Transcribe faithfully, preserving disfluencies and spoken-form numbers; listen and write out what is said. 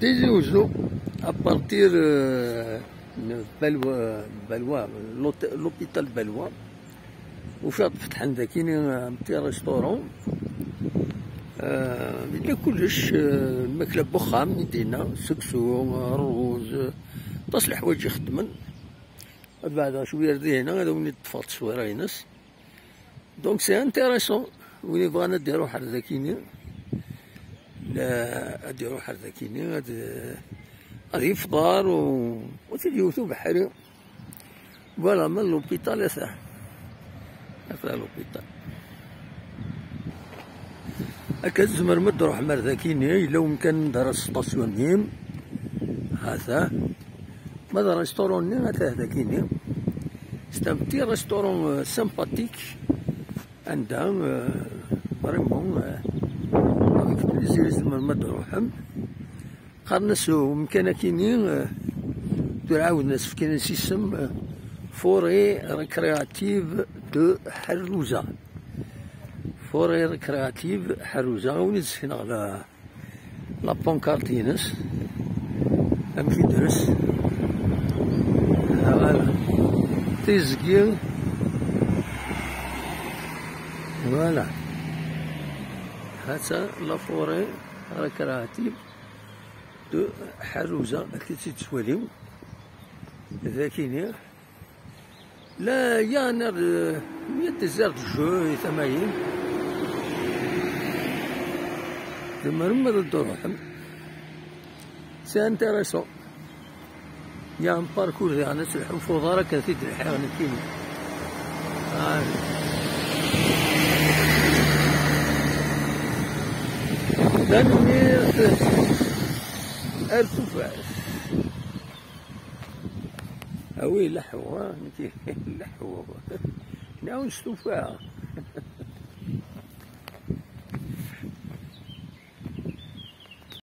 Tizi Uzzu, à partir, euh, de Balwa, Balwa, l'hôte-, l'hôpital Balwa, ufiɣ-d fetḥen daki, euh, un petit restaurant. Euh, yella kullec, euh, lmakla n wexxam, i d-yenna, seksu, ṛṛuz, aṭas n leḥwayeǧ ixeddmen. Ad beɛdeɣ cwiya ar dihin, ad awen-id-ṭṭfeɣ tteswira-ines. Donc c'est intéressant. Win yebɣan ad iruḥ ar dakini, la, ad iruḥ ar dakini, ad, ad yefḍer u, u ad t-id-yewwet ubeḥri. Voilà, ma l'hôpital ata. Ata l'hôpital. Akka tzemrem ad d-truḥem ar dakini, yella wemkan anda ara testasyunim. Ata. Ma d restaurant-nni, ata dakini. C'est un petit restaurant, euh, sympathique. Anda, euh, vraiment, euh, avec plaisir, tzemrem ad d-truḥem. Qqaren-as umkan akini, euh, tura ɛawden-as, fkan-as isem, euh, Forêt récréative de Ḥerruza. Forêt récréative Ḥerruza, a wen-id-sekneɣ la, la pancarte-ines. Amek i dres? Voilà. Tiẓgi. Voilà. Hata la forêt récréative de Ḥerruza, akken i tt-id-tettwalim. Dakini. La, il y a un air de, il y a des aires de jeu et tamayin. Tzemrem ad d-truḥem. C'est intéressant. Il y a un parcours diɣen ad telḥum f uḍar akken ad t-id-lḥiɣ nekkini. Ah. Tanemmirt. Ar tufat. Ah oui, leḥḥu, ha, nekk leḥḥu. Nɛawen s tuffeɣ.